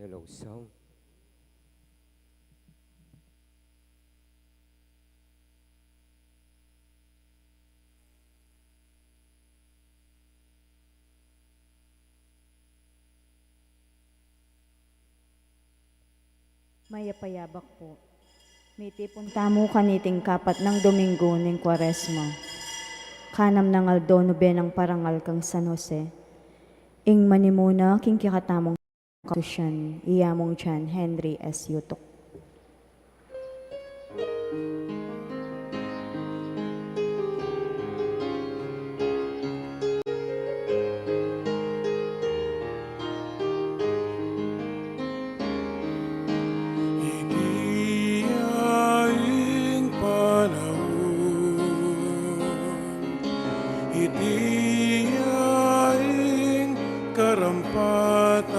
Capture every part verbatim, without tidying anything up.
Hello, sound. Mayap a yabak pu. Mitipun tamu kaniting kapat nang Domingo ning Kuaresma. Kanam nang aldo, nobena nang parangal kang San Jose. Ing manimuna king kekatamung kasusyan, i Among John Henry S. Yutok. Iti ya ing panaun, iti ya ing karampatan,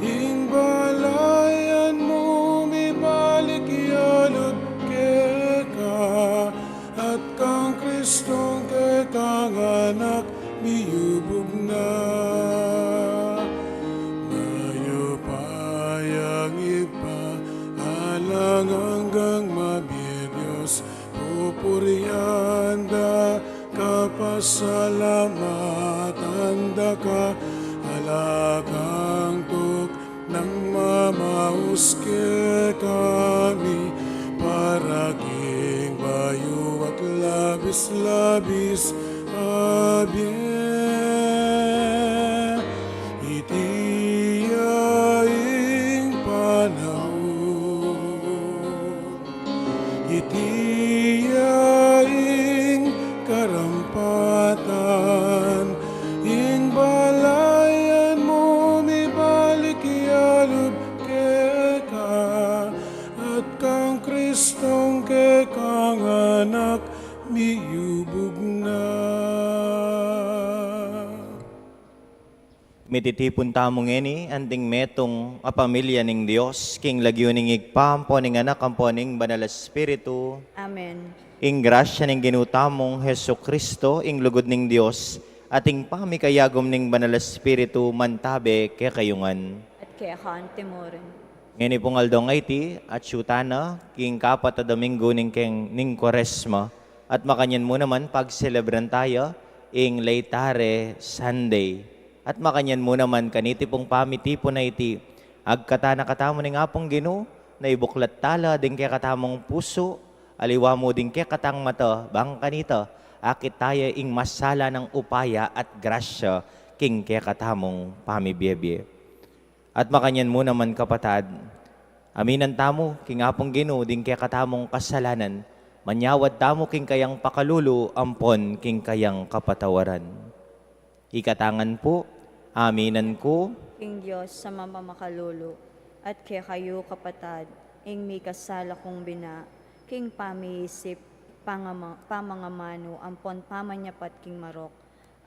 ing balayan mu mibalik ya lub keka, at kang Kristong kekang Anak miyubug na. Mayupayang Ibpa, alang anggang mabie Dios, pupurian da ka, pasalamatan da ka, ala kang tuknang mamaus kekami, para king bayu at labis-labis a bie. Iti ya ing panaun, iti ya ing karampatan, ing balayan mu mibalik ya lub keka, at kang Kristong kekang Anak miyubug na. Mititipun tamu ngeni, anting metung a pamilya ning Dios, king lagyu ning Ibpa, ampo ning Anak, ampo ning Banal Espiritu. Amen. Ing grasya ning Ginu tamung Jesu-Cristo, ing lugud ning Dios, at ing pamikayagum ning Banal Espiritu, mantabe kekayu ngan. At keka antimurin. Ngeni pung aldo a iti, atsu tana king kapat a Domingo ning keng, ning Kuaresma, at makanyan mu naman pagselebran taya ing Laetare Sunday. At makanyan mu naman kaniti pung pamitipun a iti, agkatan na katamu ning Apung Ginu, na ibuklat tala ding kekatamung pusu, aliwa mu ding kekatang mata, bang kanita, akit taya ing masalanang upaya at grasya king kekatamung pamibiebie. At makanyan mu naman, kapatad, aminan tamu king Apung Ginu ding kekatamung kasalanan, manyawad tamu king kayang pakalulu ampon king kayang kapatawaran. Ikata ngan pu, aminan ku king Dios a mapamakalulu, at kekayu, kapatad, ing mikasala kung bina, king pamiisip, pangama-, pamangamanu, ampon pamanyapat king marok,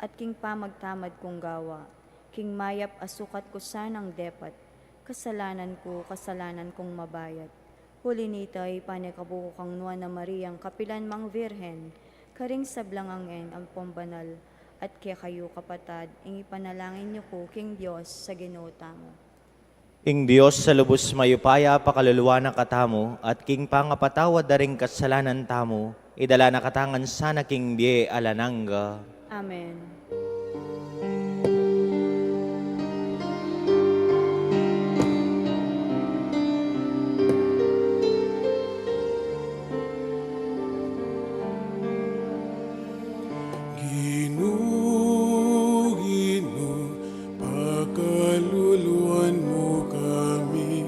at king pamagtamad kung gawa, king mayap a sukat ku sanang depat, kasalanan ku, kasalanan kung mabayat. Uli nita, ipanikabu ku kang Nuan a Mariang kapilan mang Virgen, karing sablang angel ampon banal, at kekayu, kapatad, ing ipanalangin yu ku king Dios a Ginu tamu. Ing Dios a lubus mayupaya pakaluluan na katamu, at king pangapatawad da ring kasalanan tamu, idala na kata ngan sana king bie alang angga. Amen. Ginu, Ginu, pakaluluan mu kami,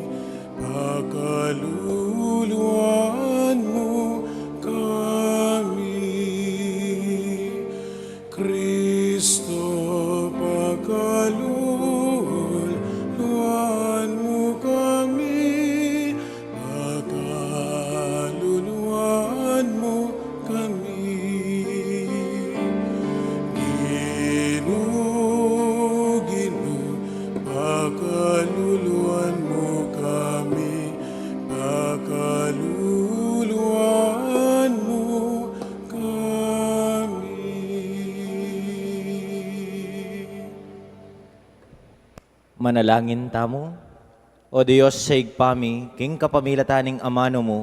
pakaluluan mu kami. Kristo Manalangin tamu. O Dios, sa Ibpa mi, king kapamilatan ning amanu mu,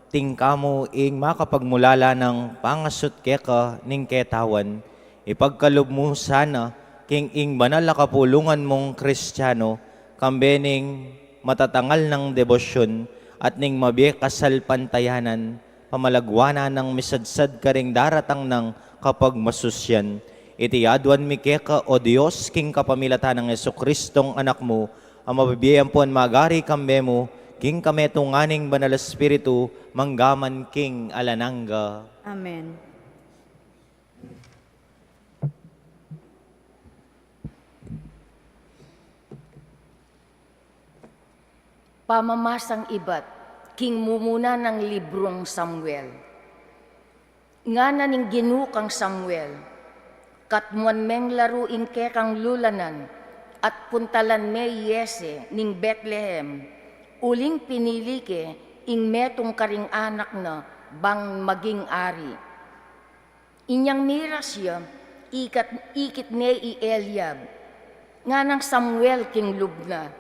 tingka mu ing makapagmulala nang pangasut keka ning ketawan, ipagkalub mu sana king ing banal a kapulungan mung Kristiano, kambe ning matatangal nang debosyun at ning mabie kasalpantayanan, pamalagwanan nang misadsad karing daratang nang kapagmasusyan. Iti aduan mi keka, O Dios, king kapamilatan nang Jesucristong Anak mu, a mabibie ampon magari kambe mu, king kametungan ning Banal Espiritu, mangga man king alang angga. Amen. Pamamasang ibat king mumuna nang librung Samuel. Ngana ning Ginu kang Samuel, "Katmuan meng laru ing kekang lulanan at puntalan me i Jese ning Betlehem, uling pinili ke ing metung karing anak na bang maging ari." Inyang miras ya, ikat-, ikit ne i Eliab. Nganang Samuel king lub na,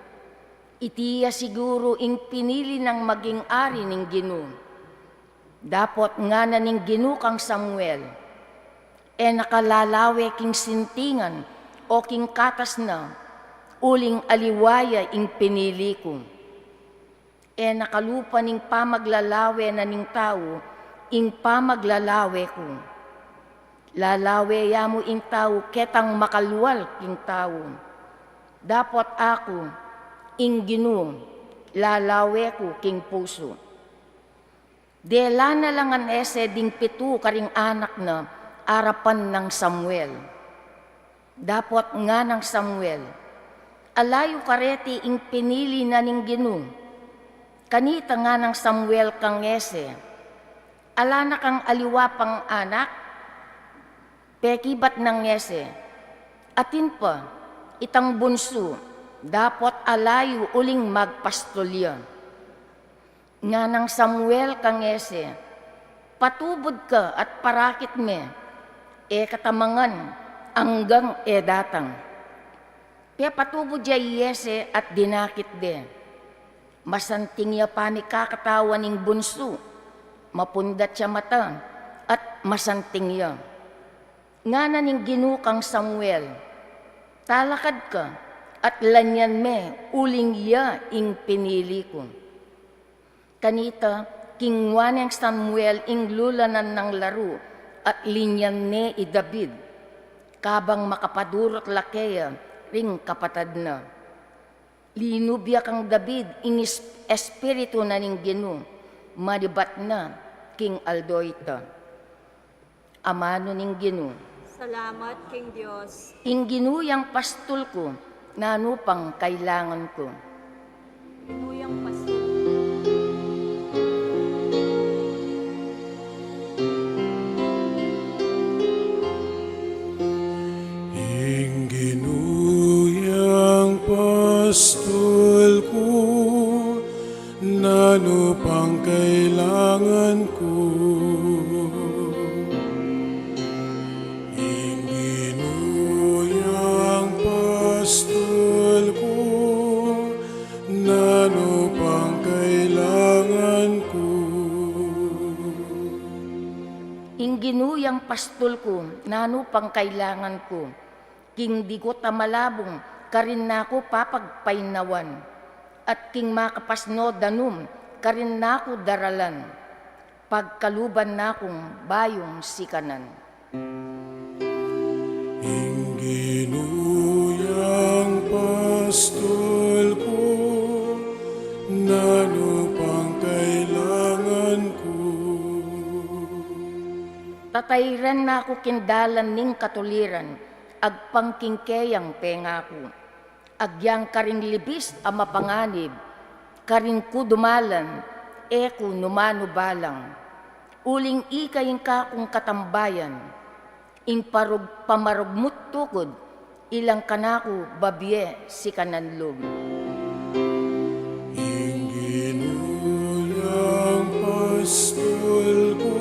"Iti ya siguru ing pinili nang maging ari ning Ginu." Dapot ngana ning Ginu kang Samuel, "E na ka lalawe king sintingan o king katas na, uling aliwa ya ing pinili ku. E na kalupa ning pamaglalawe na ning tau ing pamaglalawe ku. Lalawe ya mu ing tau ketang makalwal king tau. Dapot aku, ing Ginu, lalawe ku king pusu." Dela na la ngan Jese ding pitu karing anak na arapan nang Samuel. Dapot nganang Samuel, "Ala yu kareti ing pinili na ning Ginu." Kanita nganang Samuel kang Jese, "Ala na kang aliwa pang anak?" Pekibat nang Jese, "Atin pa, itang bunsu, dapot ala yu uling magpastul ya." Nganang Samuel kang Jese, "Patubud ka at parakit me, e ka ta mangan anggang e datang." Pepatubud ya i Jese at dinakit de. Masanting ya pamikakatawan ning bunsu, mapundat ya mata, at masanting ya. Ngana ning Ginu kang Samuel, "Talakad ka, at lanyan me uling ya ing pinili ku." Kanita, kingwa neng Samuel ing lulanan nang laru, at linyan ne i David, kabang makapadurut la keya ring kapatad na. Linub ya kang David ing es-, Espiritu na ning Ginu, manibat na king aldo ita. Amanu ning Ginu. Salamat king Dios. Ing Ginu yang pastul ku, nanu pang kailangan ku? Ginu yang pastul. Ing Ginu yang pastul ku, nanu pang kailangan ku? Ing Ginu yang pastul ku, nanu pang kailangan ku? Ing Ginu yang pastul ku, nanu pang kailangan ku? King digut a malabung, karin na ku papagpainawan, at king makapasno danum, karin na ku daralan, pagkaluban na kung bayung sikanan. Ing Ginu yang pastul ku, nanu pang kailangan ku? Tatairan na ku king dalan ning katuliran, agpang king keyang pengaku. Agyang karing libis a mapanganib, karin ku dumalan, e ku numanu balang. Uling ika ing kakung katambayan, ing parug-, pamarugmut tukud, ilang kanaku babie sikanan lub. Ing Ginu yang pastul ku,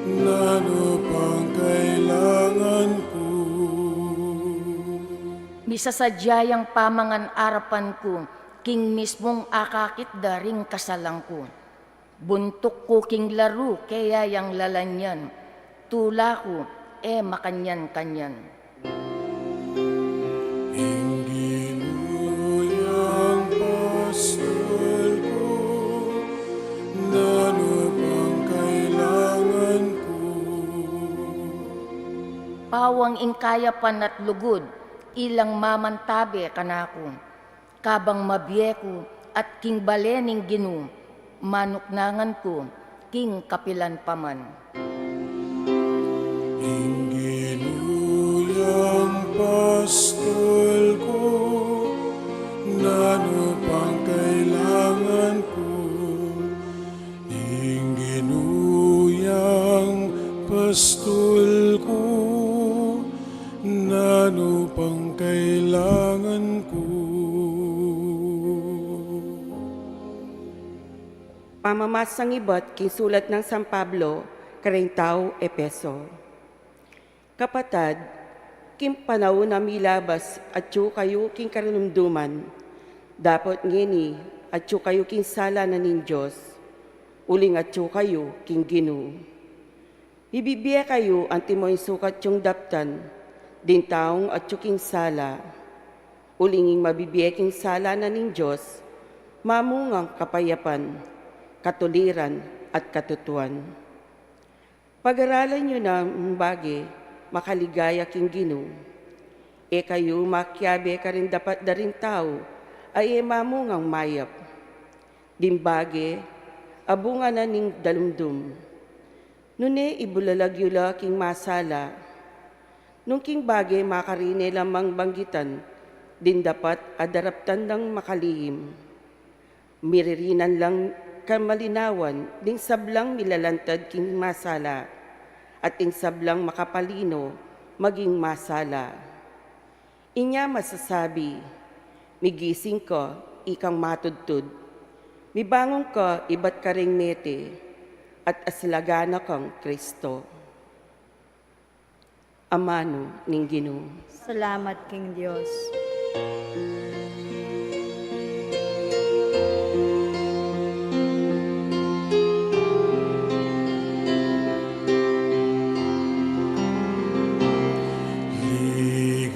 nanu pang kailangan ku? Isasadya yang pamangan arapan ku, king mismung akakit da ring kasalan ku. Buntuk ku king laru, keya yang lalanyan, tula ku, e makanyan-kanyan. Ing Ginu yang pastul ku, nanu pang kailangan ku? Pawang ing kayapan at lugud, ilang mamantabe kanaku. Kabang mabie ku at king bale ning Ginu, manuknangan ku king kapilan pa man. Ing Ginu yang pastul ku, nanu pang kailangan ku? Ing Ginu yang pastul ku, nanu pang kailangan ku? Pamamasang ibat king sulat nang San Pablo kareng tau Efeso. Kapatad, king panaun a milabas atyu kayu king karanumduman, dapot ngeni atyu kayu king sala na ning Dios, uling atyu kayu king Ginu. Mibibie kayu antimo ing sukat yung daptan ding taung atyu king sala, uling ing mabibie king sala na ning Dios, mamungang kapayapan, katuliran, at katutuan. Pag-aralan yu na ing bage makaligaya king Ginu. E kayu makiabe karing dapat da ring tau a e mamungang mayap. Ding bage a bunga na ning dalumdum. Nune ibulalag yu la king masala. Nung king bage makarine la mang banggitan ding dapat a daraptan dang makalihim. Miririnan lang kamalinawan ding sablang milalantad king masala, at ding sablang makapalino maging masala. Inya masasabi, migising ka, ikang matudtud, mibangun ka ibat karing mete, at asilagana kang Kristo. Amanu ning Ginu. Salamat king Dios.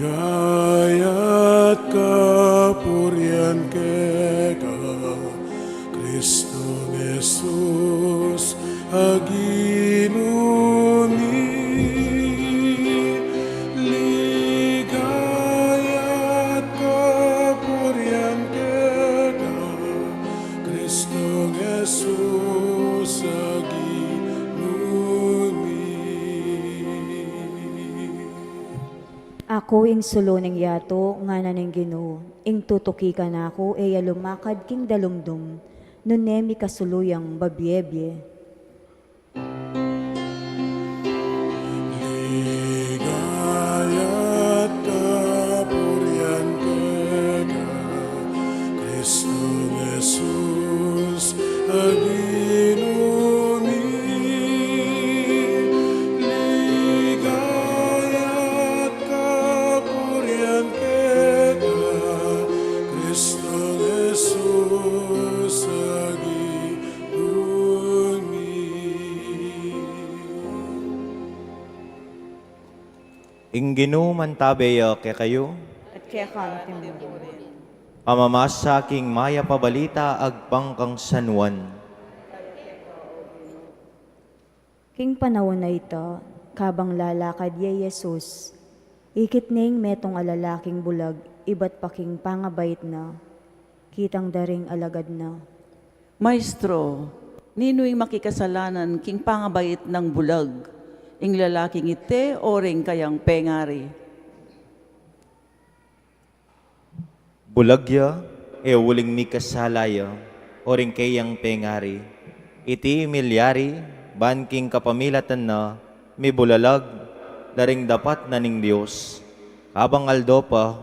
Ligaya't kapurian keka, Kristong Jesus, a Ginu mi. Ligaya't kapurian keka, Kristong Jesus, a Ginu mi. Aku ing sulu ning yatu, ngana ning Ginu, ing tutuki kanaku e ya lumakad king dalumdum, nune mikasulu yang babiebie. Ligaya't kapurian keka, Kristong Jesus, a Ginu mi. Ligaya't kapurian keka, Kristong Jesus, a Ginu mi. Ing Ginu mantabe ya kekayu. At keka mu rin. Pamamasa king mayap a balita agpang kang San Juan. King panaun a ita, kabang lalakad ya i Jesus, ikit ne ing metung a lalaking bulag ibat pa king pangabait na. Kitang da ring alagad na. Maestro, ninu ing makikasalanan king pangabait nang bulag, ing lalaking iti o ring kayang pengari? Bulag ya, e uling mikasala ya, o ring kayang pengari. Iti milyari, ban king kapamilatan na, mibulalag da ring dapat na ning Dios. Kabang aldo pa,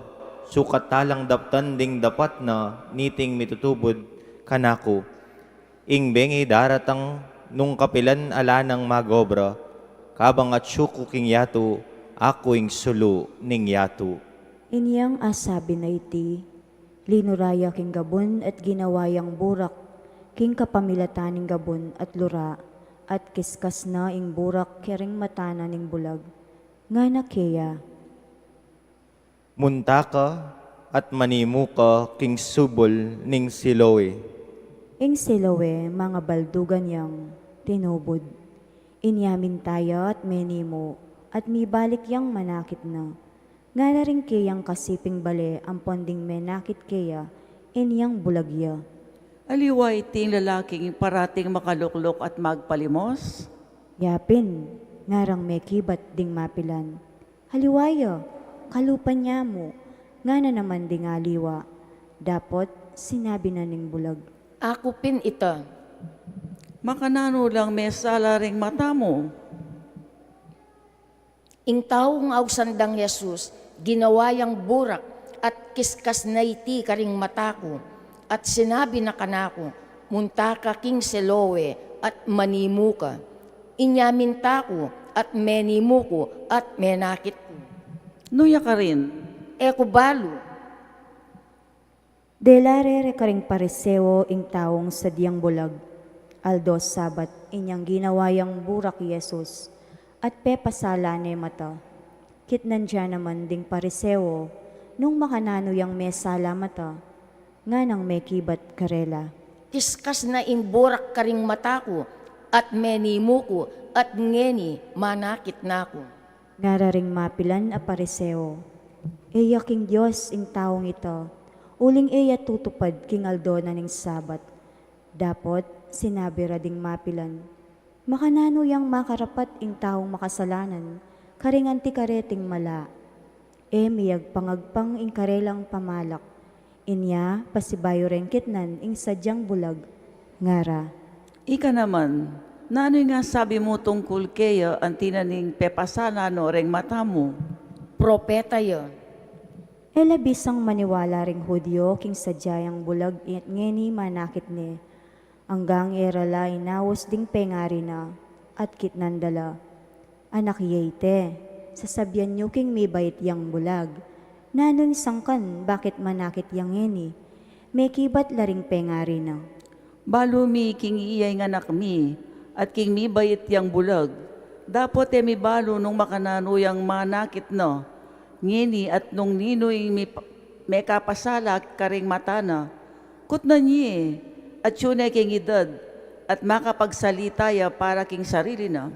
sukat talang daptan ding dapat na niting mitutubud kanaku. Ing bengi daratang nung kapilan ala nang magobra, kabang atsu ku king yatu, aku ing sulu ning yatu. Inyang asabi na iti, linura ya king gabun at ginawa yang burak king kapamilatan ning gabun at lura, at kiskas na ing burak karing mata na ning bulag. Ngana keya, "Munta ka at manimu ka king subul ning Siloe." Ing Siloe, mangabaldugan yang tinubud. Inya minta ya at menimu, at mibalik yang manakit na. Ngara ring keyang kasiping bale ampon ding menakit keya, inyang bulag ya. "Aliwa iti ing lalaking parating makalukluk at magpalimos?" Ya pin, ngarang mekibat ding mapilan, "Aliwa ya, kalupa na mu." Ngana naman ding aliwa. Dapot sinabi na ning bulag, "Aku pin ita." "Makananu lang mesala ring mata mu?" Ing taung ausan dang Jesus, ginawa yang burak at kiskas na iti karing mata ku, at sinabi na kanaku, "Munta ka king Siloe at manimu ka." Inya minta ku at menimu ku at menakit ku. "Nuya karin?" "E ku balu." Dela re karing Pariseo ing taung sadyang bulag. Aldo Sabat, inyang ginawa yang burak i Jesus, at pepasala ne mata. Kitnan da naman ding Pariseo nung makananu yang mesala mata, nganang mekibat karela, "Kiskas na ing burak karing mata ku, at menimu ku, at ngeni manakit na ku." Ngara ring mapilan a Pariseo, "E ya king Dios ing taung ita, uling e ya tutupad king aldo na ning Sabat." Dapot sinabi ra ding mapilan, "Makananu yang makarapat ing taung makasalanan karing anti kareting mala?" E miyagpangagpang ing karelang pamalak. Inya pasibayu reng kitnan ing sadyang bulag, ngara, "Ika naman, nanu ing asabi mu tungkul keya anti na ning pepasala no reng mata mu?" "Propeta ya." E la bisang maniwala ring Judio king sadya yang bulag at ngeni manakit ne. Anggang e ra la inaus ding pengari na, at kitnan da la. "Anak ye ite, sasabian yu king mibait yang bulag. Nanu ing sangkan bakit manakit yang ngeni?" Mekibat la ring pengari na, "Balu mi king iya ing anak mi, at king mibait yang bulag. Dapot e mi balu nung makananu yang manakit na ngeni at nung ninu ing mi-, mekapasala karing mata na. Kutnan ye, atyu ne king edad, at makapagsalita ya para king sarili na."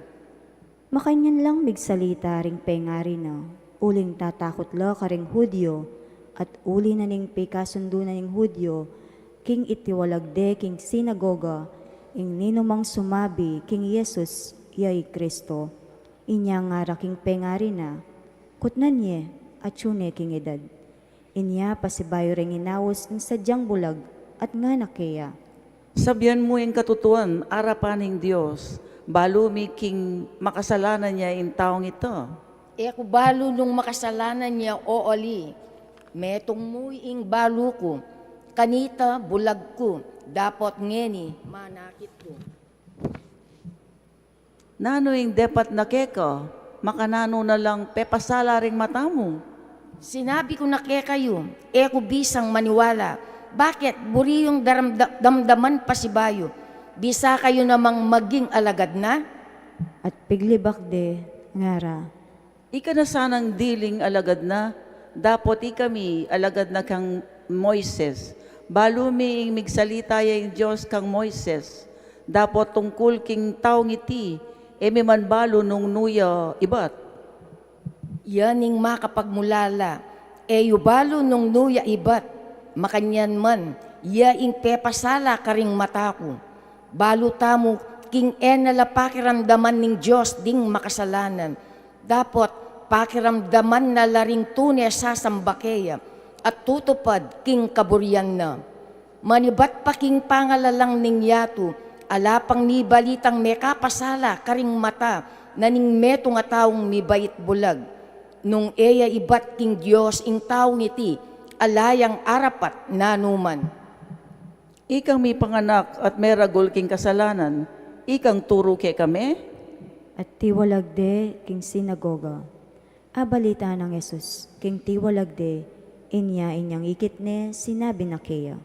Makanyan lang migsalita ring pengari na, uling tatakut la karing Judio, at uli na ning pikasundu na ning Judio king itiwalag de king sinagoga ing ninumang sumabi king Jesus ya i Kristo. Inya ngara king pengari na, "Kutnan ye, atyu ne king edad." Inya pasibayu reng inaus ing sadyang bulag at ngana keya, "Sabian mu ing katutuan arapan ning Dios, balu mi king makasalanan ya ing taung ita?" "E ku balu nung makasalanan ya o ali. Metung mu ing balu ku. Kanita bulag ku, dapot ngeni manakit ku." "Nanu ing depat na keka? Makananu na lang pepasala ring mata mu?" "Sinabi ku na kekayu, e ku bisang maniwala. Bakit, buri yung daramda-, damdaman pasibayu? Bisa kayu namang maging alagad na?" At piglibak de, ngara, "Ika na sanang diling alagad na, dapot ikami alagad na kang Moises. Balu mi ing migsalita ya ing Dios kang Moises. Dapot tungkul king taung iti, e mi man balu nung nu ya ibat." "Ya ning makapagmulala, e yu balu nung nu ya ibat. Makanyan man, ya ing pepasala karing mata ku. Balu tamu king e na la pakiramdaman ning Dios ding makasalanan. Dapot pakiramdaman na la ring tune sasamba keya, at tutupad king kaburian na." Manibat pa king pangalalang ning yatu, ala pang mibalitang mekapasala karing mata na ning metung a taung mibait bulag. Nung e ya ibat king Dios ing taung iti, ala yang arapat nanuman. "Ikang mipanganak at meragul king kasalanan, ikang turu kekami?" At tiwalag de king sinagoga, Abalita nang Jesus king tiwalag de, inya inyang ikit ne, sinabi na keya,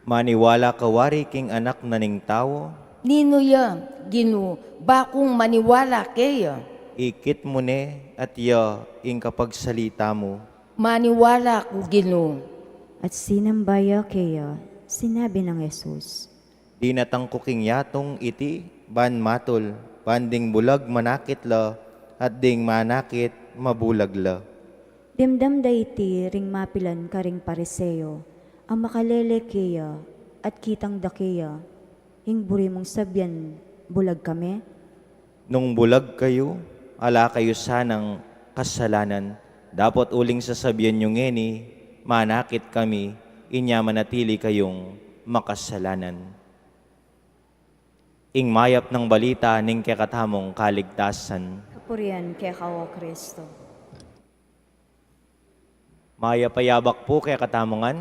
"Maniwala ka wari king Anak na ning Tau?" "Ninu ya, Ginu, ba kung maniwala keya?" "Ikit mu ne, at ya ing kapagsalita mu." "Maniwala ku, Ginu." At sinamba ya keya, sinabi nang Jesus, "Dinatang ku king yatung iti, ban matul, ban ding bulag manakit la, at ding manakit mabulag la." Dimdam da iti ring mapilan karing Pariseo, a makalele keya, at kitang da keya, "Ing buri mung sabian, bulag kami?" "Nung bulag kayu, ala kayu sanang kasalanan. Dapot uling sasabian yu ngeni, manakit kami, inya manatili kayung makasalanan." Ing mayap nang balita ning kekatamung kaligtasan. Kapurian keka, O Kristo. Mayap a yabak pu kekatamu ngan.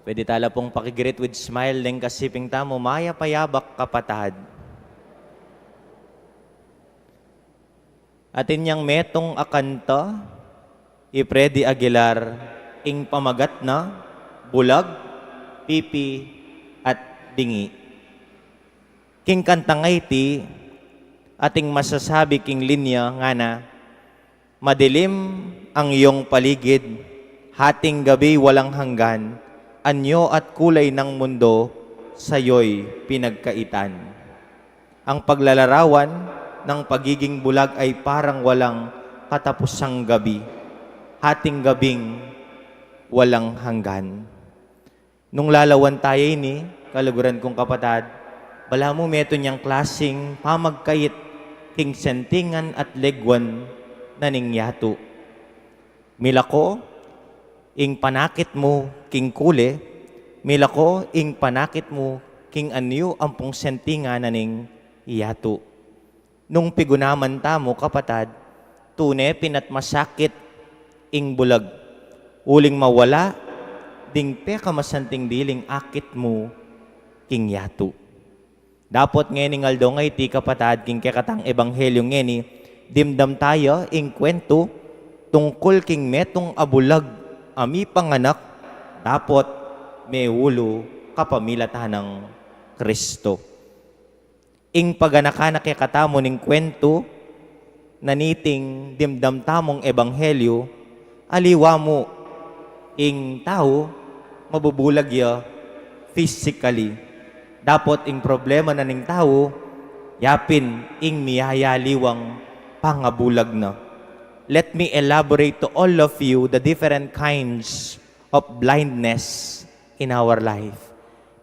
Pwede tala pung paki-greet with smile deng kasiping tamu. Mayap a yabak, kapatad. Atin yang metung a kanta, i Freddy Aguilar, ing pamagat na, Bulag, Pipi, at Dingi. King kantang a iti, ating masasabi king linya ngana, "Madilim ang iyong paligid, hating gabi walang hanggan, anyo at kulay ng mundo sa'yo'y pinagkaitan. Ang paglalarawan ng pagiging bulag ay parang walang katapusang gabi, hating gabing walang hanggan." Nung lalawan taya ini, kaluguran kung kapatad, balamu metung yang klasing pamagkait king sentingan at legwan na ning yatu. Milako ing panakit mu king kule, milako ing panakit mu king anyu ampong sentingan na ning yatu. Nung pigunaman tamu, kapatad, tune pin at masakit ing bulag, uling mawala ding pekamasanting diling akit mu king yatu. Dapot ngening aldo ngeni, kapatad, king kekatang ebanghelyu ngeni, dimdam taya ing kwentu tungkul king metung a bulag a mipanganak, dapot meulu kapamilatan nang Kristo. Ing paganakan na kekatamu ning kwentu na niting dimdam tamung ebanghelyu, aliwa mu ing tau mabubulag ya physically. Dapot ing problema na ning tau, yapin ing miyayaliwang pangabulag na. Let me elaborate to all of you the different kinds of blindness in our life.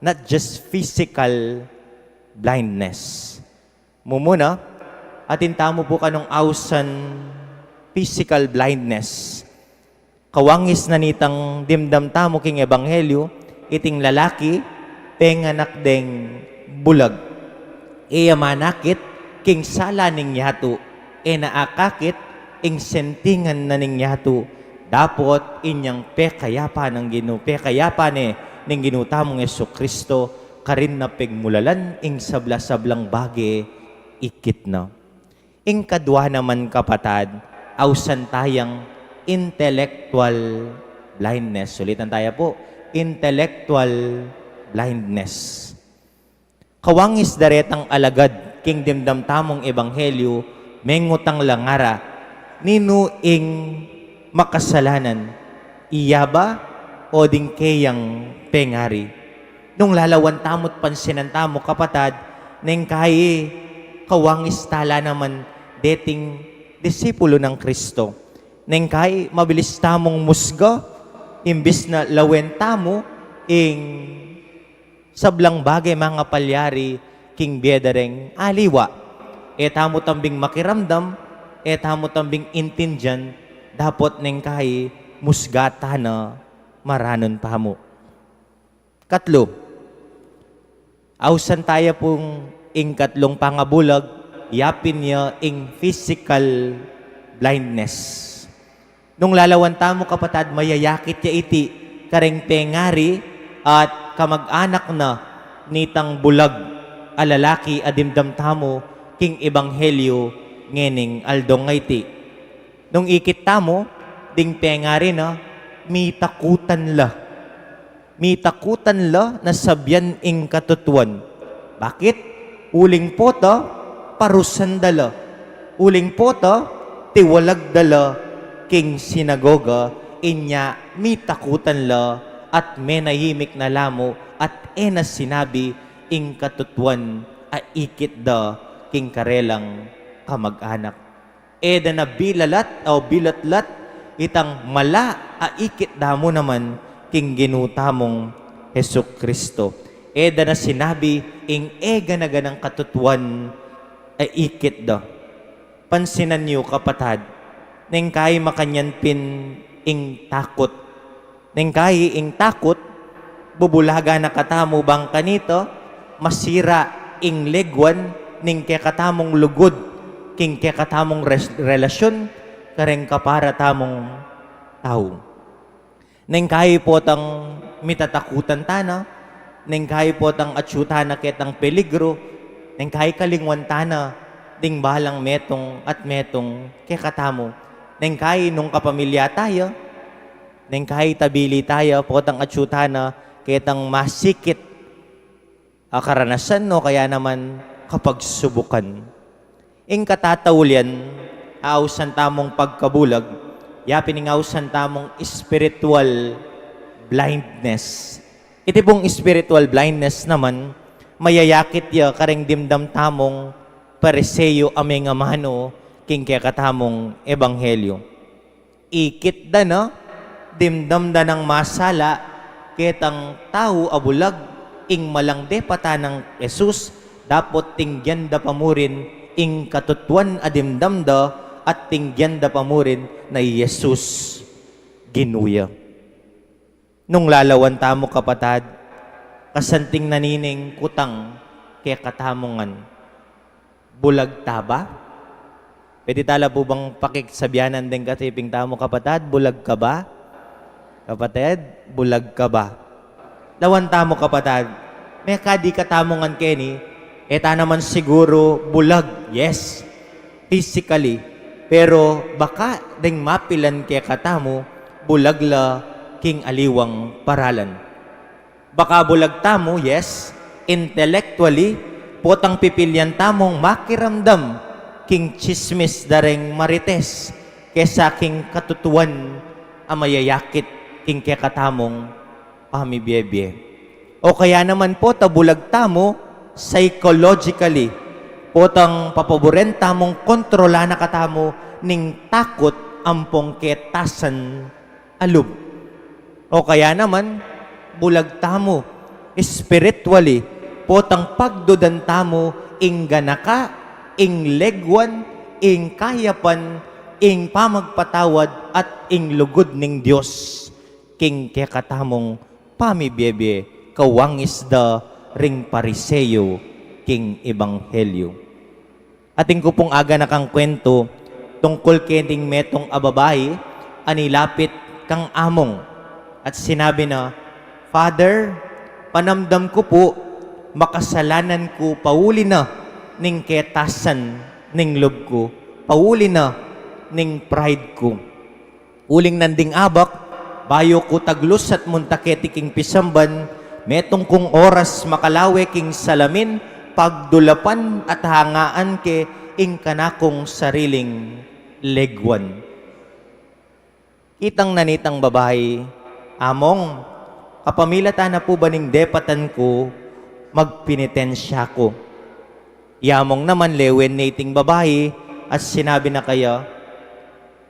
Not just physical blindness. Mumuna, atin tamu pu kanung ausan physical blindness. Kawangis na nitang dimdam tamu king ebanghelyu, iting lalaki, penganak deng bulag. E ya manakit king sala ning yatu, e na akakit ing sentingan na ning yatu, dapot inyang pekayapan nang Ginu, pekayapan ne ning Ginu tamung Jesucristo, karin na pegmulalan ing sabla-sablang bage ikit na. Ing kadwa naman, kapatad, ausan tayang intellectual blindness. Sulitan taya pu, intellectual blindness. Kawangis da retang alagad king dimdam tamung ebanghelyu, mengutang la ngara, ninu ing makasalanan, iya ba o ding keyang pengari? Nung lalawan tamu't pansinan tamu, kapatad, neng kai kawangis tala naman deting disipulu nang Kristo. Neng kai mabilis tamung musga, imbis na lawen tamu ing sablang bage mangapalyari king bie da reng aliwa. E tamu tambing makiramdam, e tamu tambing intindian, dapot neng kai musga tana maranun pamu. Katlu, ausan taya pung ing katlung pangabulag, yapin ya ing physical blindness. Nung lalawan tamu, kapatad, mayayakit ya iti kareng pengari at kamag-anak na nitang bulag a lalaki a dimdam tamu king ebanghelyu ngening aldo ngeni. Nung ikit tamu, ding pengari na, mitakutan la. Mitakutan la na sabian ing katutuan. Bakit? Uling pota, parusan da la. Uling pota, tiwalag da la king sinagoga, inya mitakutan la, at menahimik na la mu, at e na sinabi ing katutuan a ikit da king karelang kamag-anak. E da na bilalat o bilatlat itang mala a ikit da mu naman king Ginu tamung Jesucristo. E da na sinabi ing e gana-ganang katutuan a ikit da. Pansinan yu, kapatad, neng kai makanyan pin ing takut. Neng kai ing takut, bubulagan na katamu bang kanita masira ing leguan ning kekatamung lugud king kekatamung res-, relasyun kareng kapara tamung tau. Neng kai potang mitatakutan tana, neng kai potang atyu tana ketang peligru, neng kai kalingwan tana ding balang metung at metung kekatamu, neng kai nung kapamilya taya, neng kai tabili taya potang atyu tana ketang masikit a karanasan o kaya naman kapagsubukan. Ing katataulian, ausan tamung pagkabulag, yapin ing ausan tamung spiritual blindness. Iti pung spiritual blindness naman, mayayakit ya kareng dimdam tamung Pariseo a mengamanu king kekatamung ebanghelyo. Ikit da na, dimdam da nang masala ketang tau a bulag ing malang depatan nang Jesus, dapot tinggian da pa murin ing katutuan a dimdam da at tinggian da pa murin na i Jesus Ginu ya. Nung lalawan tamu, kapatad, kasanting na nining kutang kekatamu ngan. Bulag ta ba? Pwede tala pu bang pakiksabianan deng katiping tamu, kapatad, bulag ka ba? Kapatid, bulag ka ba? Lawan tamu, kapatad, mekadi katamu ngan keni, e ta naman siguru bulag, yes, physically, pero baka deng mapilan kekatamu, bulag la king aliwang paralan. Baka bulag tamu, yes, intellectually, potang pipilian tamung makiramdam king tsismis da reng marites kesa king katutuan a mayayakit king kekatamung pamibiebie. O kaya naman pota bulag tamu psychologically, potang papaburen tamung kontrolan na katamu ning takut ampong ketasan a lub. O kaya naman, bulag tamu spiritually, potang pagdudan tamu ing ganaka, ing leguan, ing kayapan, ing pamagpatawad, at ing lugud ning Dios king kekatamung pamibiebie, kawangis da ring Pariseo king ebanghelyo. Atin ku pung aganakang kwentu tungkul kening metung a babai a nilapit kang among at sinabi na, "Father, panamdam ku pu, makasalanan ku pauli na ning ketasan ning lub ku, pauli na ning pride ku." Uling nanding abak, bayu ku taglusat munta keti king pisamban, metung kung oras makalawe king salamin, pagdulapan at hangaan ke ing kanakung sariling leguan. Kitang na nitang babai, "Among, kapamilatan na pu ba ning depatan ku, magpenitensya ku?" I among naman lewen ne iting babai at sinabi na kaya,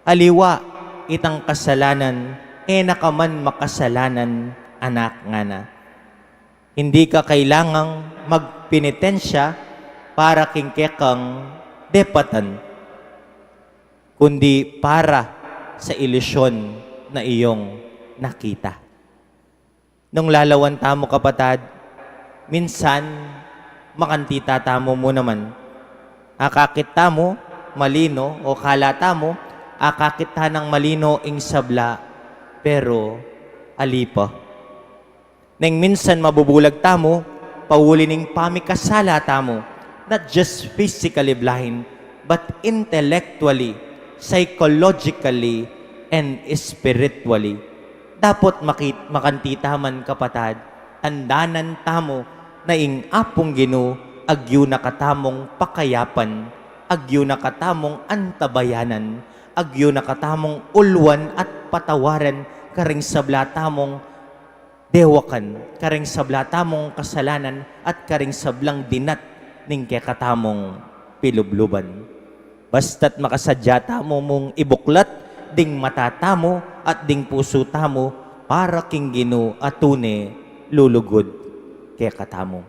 "Aliwa itang kasalanan, e na ka man makasalanan, anak," ngana. "Hindi ka kailangang magpenitensya para king kekang depatan, kundi para sa ilusyon na iyong nakita." Nung lalawan tamu, kapatad, minsan makantita tamu mu naman. Akakit tamu malino, o kala tamu, akakit tanang malino ing sabla, pero ali pa. Neng minsan mabubulag tamu, pauli ning pamikasala tamu, not just physically blind, but intellectually, psychologically, and spiritually. Dapot makit-, makanti taman, kapatad, tandanan tamu na ing Apung Ginu agyu na katamung pakayapan, agyu na katamung antabayanan, agyu na katamung uluan at patawaran karing sabla tamung dewakan, karing sabla tamung kasalanan, at karing sablang dinat ning kekatamung pilubluban. Basta't makasadya tamu mung ibuklat ding mata tamu at ding pusu tamu para king Ginu a tune lulugud kekatamu.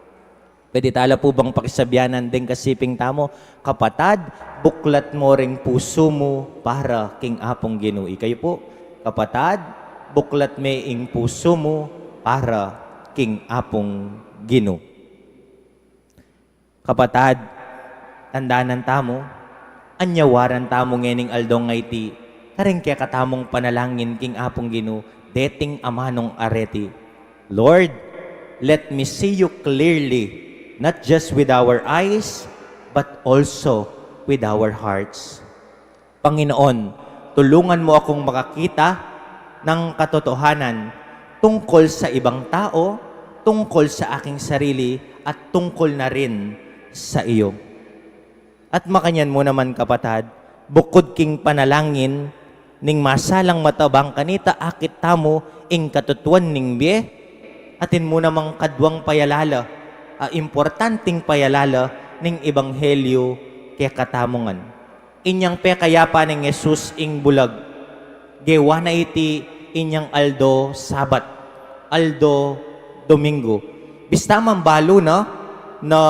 Pwede tala pu bang pakisabyan deng kasiping tamu, "Kapatad, buklat mo ring pusu mu para king Apung Ginu." Ikayu pu, "Kapatad, buklat me ing pusu mu para king Apung Ginu." Kapatad, tandanan tamu, anyawaran tamu ngening aldo a iti, karing kekatamung panalangin king Apung Ginu, deting amanung areti. "Lord, let me see you clearly, not just with our eyes, but also with our hearts." Panginoon, tulungan mo akong makakita ng katotohanan tungkol sa ibang tao, tungkol sa aking sarili, at tungkol na rin sa iyo. At makanyan mu naman, kapatad, bukud king panalangin ning masalang mata bang kanita akit tamu ing katutuan ning bie, atin mu namang kaduang payalala, a importanting payalala ning ebanghelyo kekatamu ngan. Inyang pekayapan nang Jesus ing bulag, gewa na iti inyang aldo Sabat, aldo Domingo. Bista man balu na, na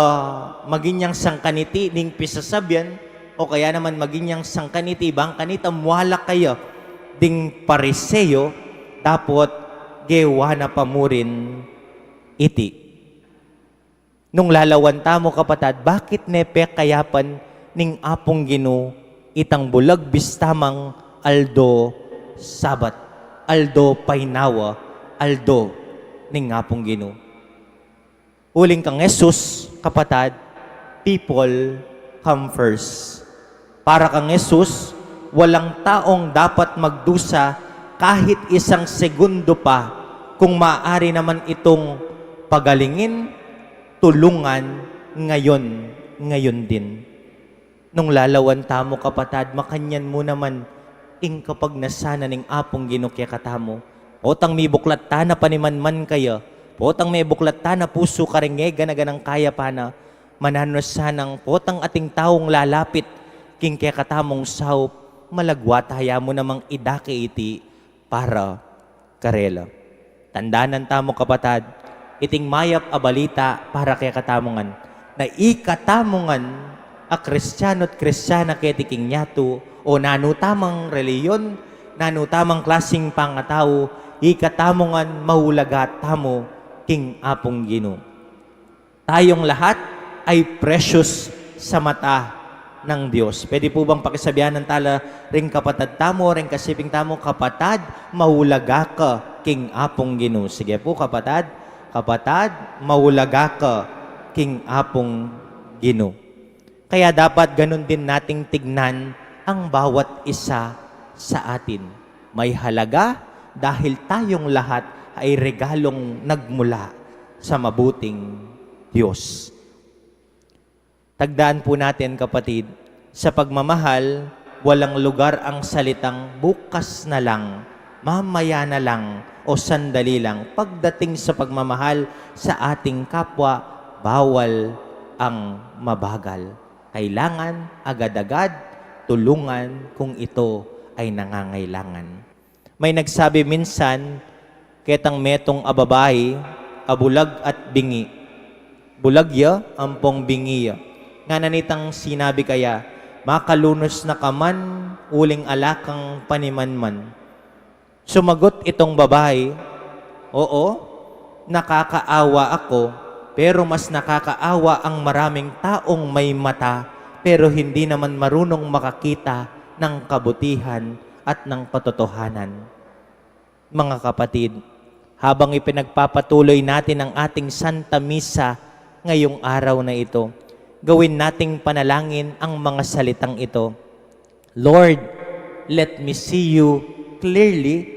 maging yang sangkan iti ding pisasabyan, o kaya naman maging yang sangkan iti bang kanita mualak kaya ding Pariseo, dapot gewa na pa mu rin iti. Nung lalawan tamu, kapatad, bakit ne pekayapan ning Apung Ginu itang bulag bista mang aldo Sabat, aldo painawa, aldo ning Apung Ginu? Uling kang Jesus, kapatad, people come first. Para kang Jesus, walang taong dapat magdusa kahit isang segundo pa kung maaari naman itong pagalingin, tulungan, ngayon, ngayon din. Nung lalawan tamu, kapatad, makanyan mu naman ing kapagnasan ning Apung Ginu kekatamu. Potang mibuklat tana panimanman kaya, potang mibuklat tana pusu karing e gana-ganang kayapan na, mananu na sanang potang ating taung lalapit king kekatamung saup, malagwa taya mu namang idake iti para karela. Tandanan tamu, kapatad, iting mayap a balita para kekatamu ngan, na ikatamu ngan a Kristiano at Kristiana keti king yatu, o nanu tamang relihiyon, nanu tamang klasing pangatau, ikatamu ngan maulaga tamu king Apung Ginu. Tayong lahat ay precious sa mata ng Diyos. Pwede po bang pakisabyan tala ring kapatad tamu, ring kasiping tamu, "Kapatad, maulaga ka king Apung Ginu." Sige po, kapatad, "Kapatad, maulaga ka king Apung Ginu." Kaya dapat ganun din nating tignan ang bawat isa sa atin. May halaga dahil tayong lahat ay regalong nagmula sa mabuting Diyos. Tagdaan po natin, kapatid, sa pagmamahal, walang lugar ang salitang bukas na lang, mamaya na lang, o sandali lang. Pagdating sa pagmamahal sa ating kapwa, bawal ang mabagal. Kailangan agad-agad tulungan kung ito ay nangangailangan. May nagsabi minsan, ketang metung a babai a bulag at bingi. Bulag ya ampong bingi ya. Ngana nitang sinabi kaya, "Makalunus na ka man, uling ala kang panimanman." Sumagot itong babai, "Oo, nakakaawa ako, pero mas nakakaawa ang maraming taong may mata, pero hindi naman marunong makakita ng kabutihan at ng katotohanan." Mga kapatid, habang ipinagpapatuloy natin ang ating Santa Misa ngayong araw na ito, gawin nating panalangin ang mga salitang ito. "Lord, Let me see you clearly,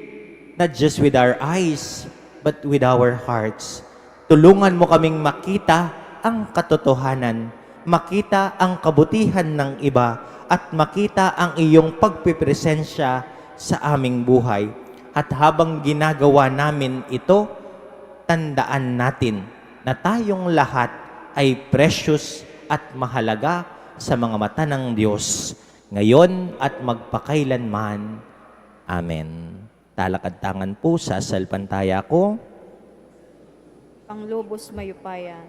not just with our eyes, but with our hearts. Tulungan mo kaming makita ang katotohanan, makita ang kabutihan ng iba, at makita ang iyong pagpipresensya sa aming buhay. At habang ginagawa namin ito, tandaan natin na tayong lahat ay precious at mahalaga sa mga mata ng Diyos, ngayon at magpakailanman. Amen. Talakad ta ngan pu, sasalpantaya ku. Panglubus mayupaya,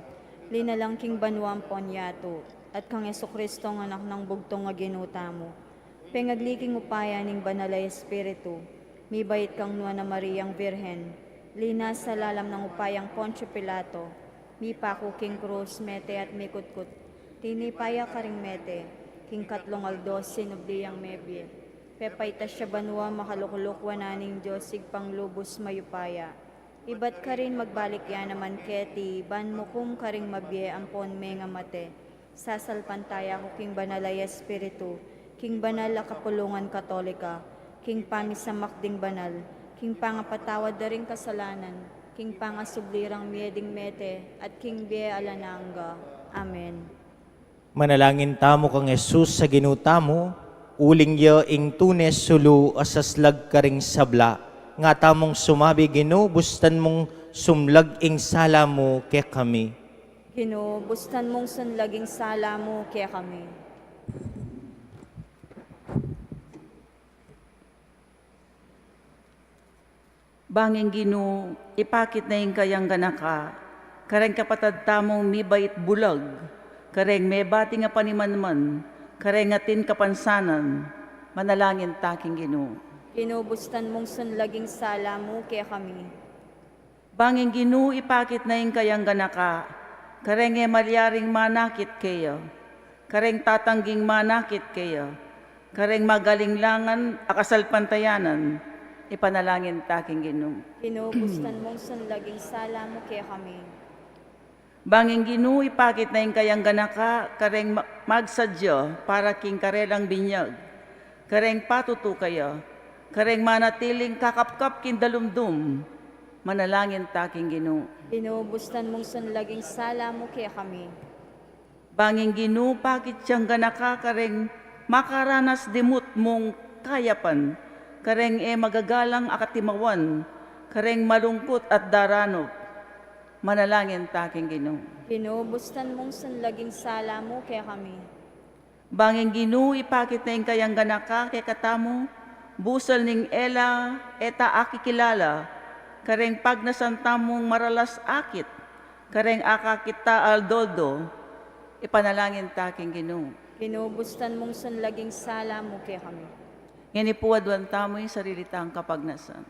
linalang king banua ampon yatu, at kang Jesucristo a Anak nang bugtung a Ginu tamu, pengagli king upaya ning Banal a Espiritu, mibait kang Nuan a Mariang Birhen, linasa lalam nang upayang Poncio Pilato, mipaku king krus, mete at mikutkut, tinipa ya karing mete, king katlung aldo sinubli yang mebie, pepaitas ya banua, makalukluk wanan ning Dios Ibpang lubus mayupaya. Ibat karin magbalik ya naman keti ban mukum karing mabie ampon mengamate. Sasalpantaya ku king Banal a Espiritu, king banal a kapulungan Katolika, king pamisamak ding banal, king pangapatawad da ring kasalanan, king pangasubli rang mie ding mete, at king bie alang angga. Amen. Manalangin tamu kang Jesus a Ginu tamu, uling ya ing tune sulu a saslag karing sabla, nga tamung sumabi, Ginu, bustan mung sumlag ing sala mu kekami. Ginu, bustan mung sunlag ing sala mu kekami. Banging Ginu, ipakit na ing kayang ganaka kareng kapatad tamung mibait bulag, kareng mebating a panimanman, kareng atin kapansanan, manalangin ta king Ginu. Ginu, bustan mung sunlag ing sala mu kekami. Banging Ginu, ipakit na ing kayang ganaka kareng e malyaring manakit keya, kareng tatangging manakit keya, kareng magalinglangan a kasalpantayanan, ipanalangin ta king Ginu. Ginu, bustan mung sunlag ing sala mu kekami. Banging Ginu, ipakit na ing kayang ganaka kareng ma-, magsadya para king karelang binyag, kareng patutu keya, kareng manatiling kakapkap king dalumdum, manalangin ta king Ginu. Ginu, bustan mung sunlag ing sala mu kekami. Banging Ginu, pakit yang ganaka kareng makaranas dimut mung kayapan, kareng e magagalang a katimawan, kareng malungkut at daranup, manalangin ta king Ginu. Ginu, bustan mung sunlag ing sala mu kekami. Banging Ginu, ipakit na ing kayang ganaka kekatamu, busal ning e la e ta akikilala, kareng pagnasan tamung maralas akit, kareng akakit ta aldo-aldo, ipanalangin ta king Ginu. Ginu, bustan mung sunlag ing sala mu kekami. Ngeni pu, aduan tamu ing sarili tang kapagnasan.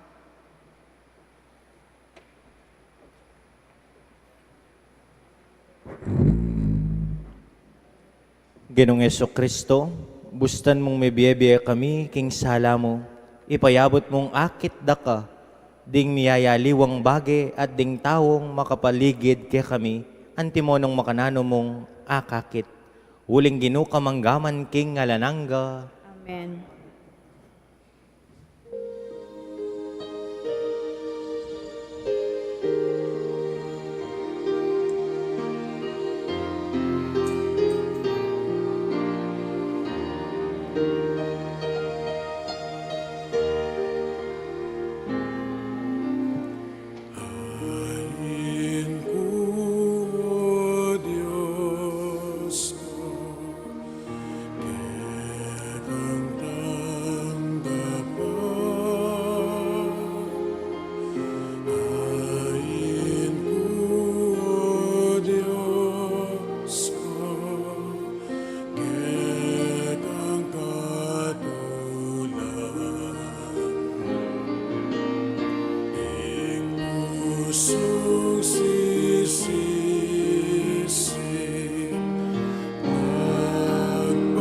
Ginung Jesucristo, bustan mung mebie-bie kami king sala mu, ipayabut mung akit daka ding miyayaliwang bage at ding taung makapaligid kekami, antimo nung makananu mung akakit. Uling Ginu ka mangga man king alang angga. Amen. Ain ku, o Dios ku, kekang tanggapan. Ain ku, o Dios ku, kekang katulan. Ing pusung sisisi, magpakumbaba,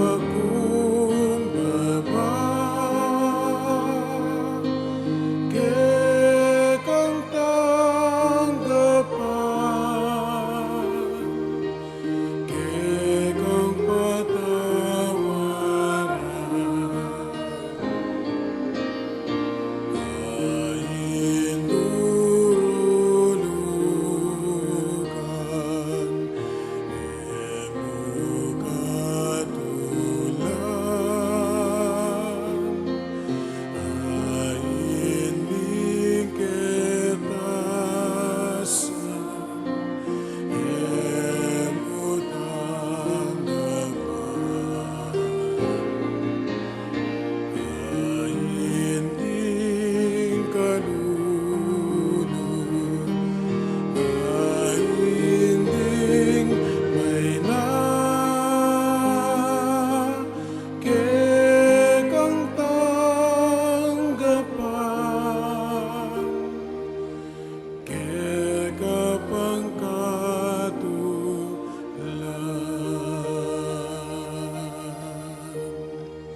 kekang tanggapan, kekang patawaran.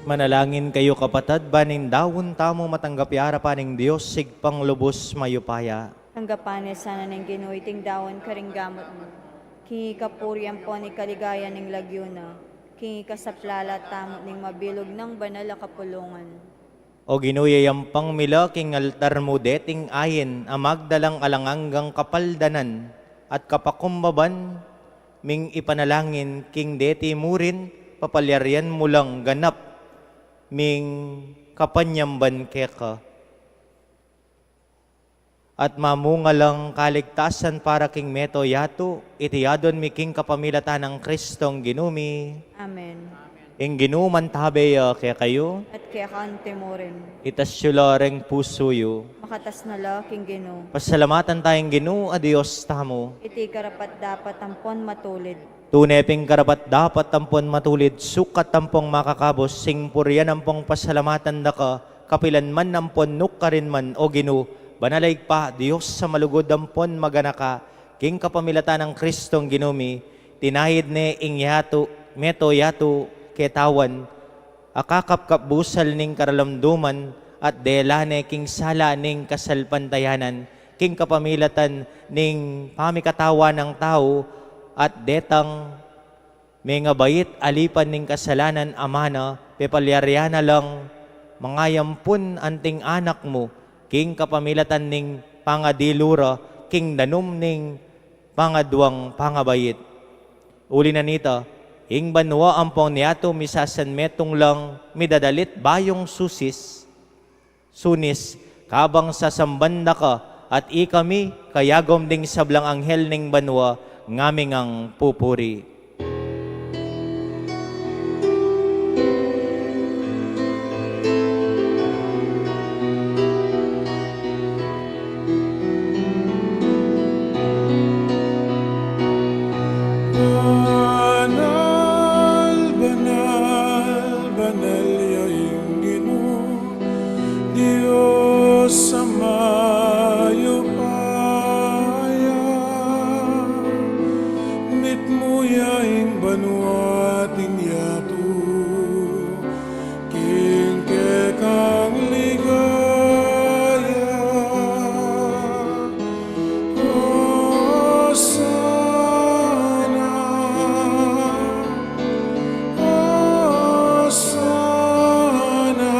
Manalangin kayu, kapatad, ban ing daun tamu matanggap ya arapan ning Dios, Ibpang lubus mayupaya. Tanggapan na sana ning Ginu iting daun karing gamat mu, king ikapuri ampon ikaligayan ning lagyu na, king ikasaplala tamu ning mabilug nang banal a kapulungan. O Ginu, yayampang mi la king altar mu deting ain a magdalang alang anggang kapaldanan at kapakumbaban ming ipanalangin king deti murin, papalyarian mu lang ganap ming kapanyamban keka. At mamunga lang kaligtasan para king mabilug a yatu, iti adwan mi king kapamilatan nang Kristong Ginu mi. Amen. Ing Ginu mantabe ya kekayu. At keka antimurin. Itas yu la ring pusu yu. Makatas na la king Ginu. Pasalamatan taya ing Ginu a Dios tamu. Iti karapat-dapat ampon matulid. Tune pin karapat-dapat ampon matulid, sukat ampon makakabus, ing purian ampon pasalamatan da ka, kapilan man ampon nukarin man, O Ginu, banal a Ibpa, Dios a malugud ampon maganaka, king kapamilatan nang Kristong Ginu mi, tinayid ne ing yatu, mabilug a yatu, ketawan, a kakapkap busal ning karalamduman, at dela ne king sala ning kasalpantayanan, king kapamilatan ning pamikatawan nang tau, at detang mengabait alipan ning kasalanan a mana, pepalyarian na lang mangayampun anting anak mu, king kapamilatan ning pangadilu ra, king danum ning pangaduang pangabait. Uli na nita, ing banua ampong yatu misasanmetung lang midadalit bayung susis, sunis, kabang sasamban da ka, at ikami, kayagum ding sablang anghel ning banua, ngaming pupuri. Banal, banal, banal ya ing Ginu, Dios a mayupaya. Mitmu ya ing banua at ing yatu king kekang ligaya. Hosana, Hosana,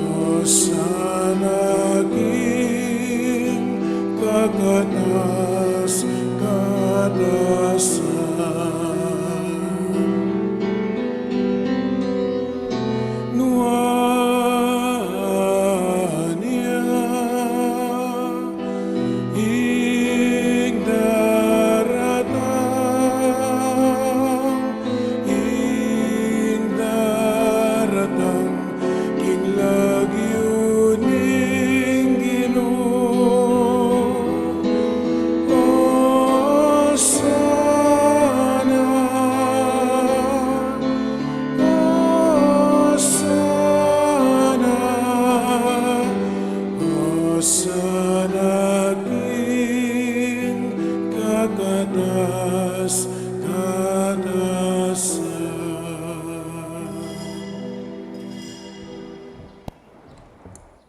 Hosana king kakatas-katasan. Nuan ya ing daratang, ing daratang king lagyu ning Ginu. Hosana, Hosana, Hosana king kakatas-katasan.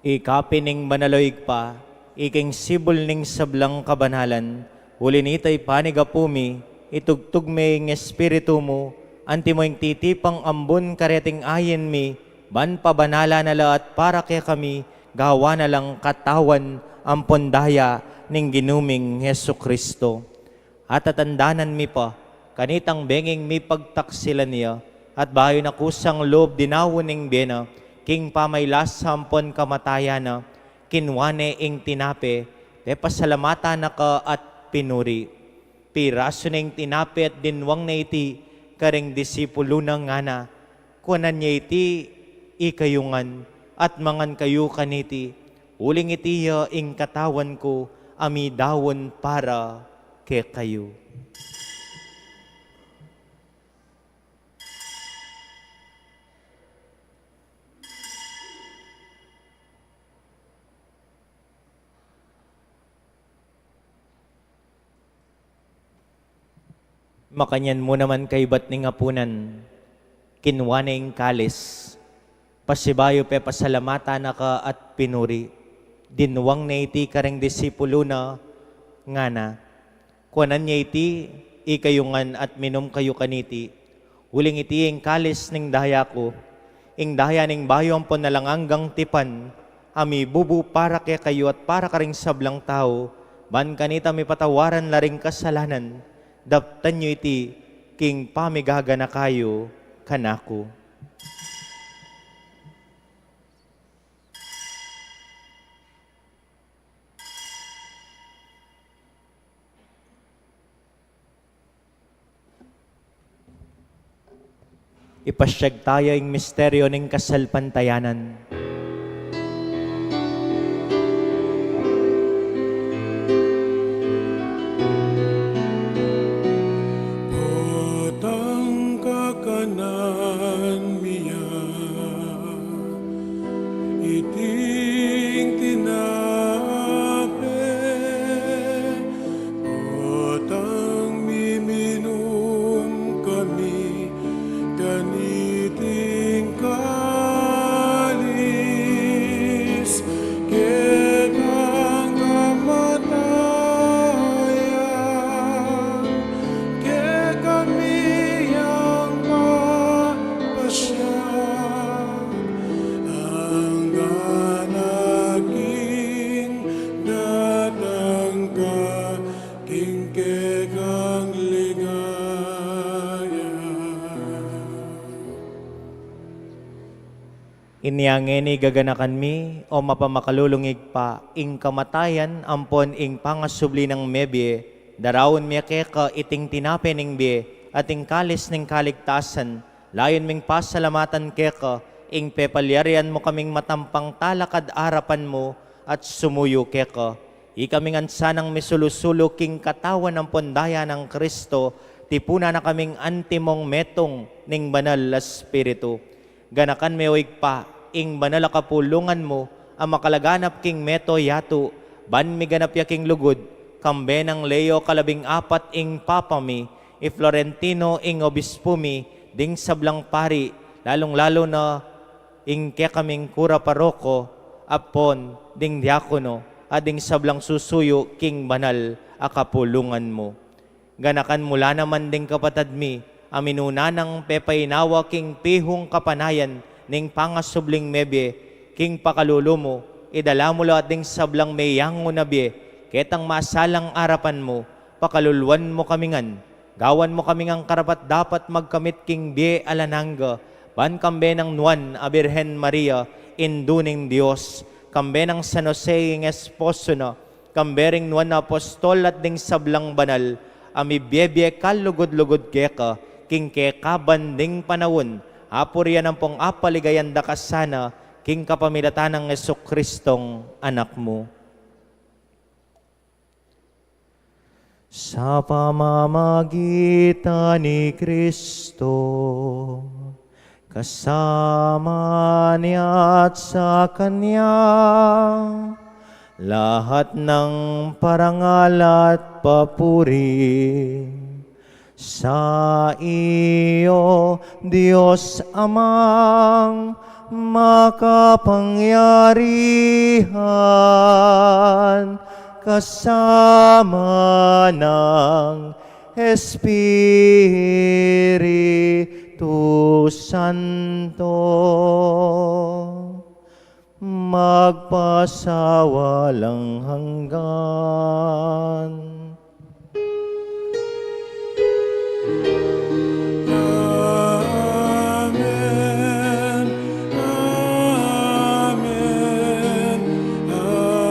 Ika pin ing banal, o Ibpa, ika ing sibul ning sablang kabanalan, uli nita ipanyawad mi, itubud me ing Espiritu mu, antimo ing titipang ambun kareting ain mi, ban pabanalan na la at para kekami, gawan na lang katawan ampon daya ning Ginu ming Jesucristo. At tatandanan mi pa, kanitang benging mipagtaksilan ya, at bayu na kusang lub dinaun ing bie na, king pamaylasa ampon kamatayan na, kinua ne ing tinape, pepasalamatan na ka at pinuri. Pirasu ne ing tinape at dinwang na iti karing disipulu na, ngana, kuanan ye iti ikayu ngan, at mangan kayu kaniti, uling iti ya ing katawan ku a midaun para kekayu. Makanyan mu naman kaybat ning apunan. Kinua ne ing kalis, pasibayu pepasalamatan na ka at pinuri. Dinuang ne iti karing disipulu na, ngana: Kuanan ye iti, ikayu ngan at minum kayu kaniti. Uling iti ing kalis ning daya ku, ing daya ning bayu ampon alang anggang tipan, a mibubu para kekayu at para karing sablang tau, ban kanita mipatawaran la ring kasalanan. Daptan yu iti king pamigaganaka yu kanaku. Ipasyag taya ing misteryo ning kasalpantayanan. Potang kakanan mi ya iting tinape, potang miminum kami kaniting kalis, kekang kamatayan kekami yang papasya, anggang aking datang ka king kekang ligaya. Inya ngeni gaganakan mi, o mapamakalulung Ibpa, ing kamatayan ampon ing pangasubli nang mebie, daraun mi keka iting tinape ning bie at ing kalis ning kaligtasan, layun ming pasalamatan keka ing pepalyarian mu kaming matampang talakad arapan mu at sumuyu keka. Ikami ngan sanang misulu-sulu king katawan ampon daya nang Kristo, tipunan na kaming antimong metung ning Banal a Espiritu. Ganakan me, o Ibpa, ing banal a kapulungan mu a makalaganap king mabilug a yatu, ban miganap ya king lugud, kambe nang Leo kalabing apat ing Papa mi, i Florentino ing Obispu mi, ding sablang pari, lalung-lalu na ing kekaming kura paroko, ampon ding diakono, at ding sablang susuyu king banal a kapulungan mu. Ganakan mu la naman ding kapatad mi a minuna nang pepainawa king pihung kapanayan ning pangasubling mebie, king pakalulu mu, idala mu la at ding sablang meyangu na bie ketang masalang arapan mu, pakaluluan mu kami ngan, gawan mu kami ngan karapat-dapat magkamit king bie alang angga, ban kambe nang Nuan a Birhen Maria, Indu ning Dios, kambe nang San Jose ing esposo na, kambe ring nuan a apostol at ding sablang banal a mibie-bie kalugud-lugud keka king kekaban ding panaun, apurian ampong apaligayan da ka sana king kapamilatan nang Jesucristong Anak mu. Sa pamamagitan ni Kristo, kasama niya at sa kanya, lahat ng parangal at papuri sa iyo, Diyos Amang makapangyarihan, kasama ng Espiritu Santo, magpasawalang hanggan. Amen. Amen. Amen.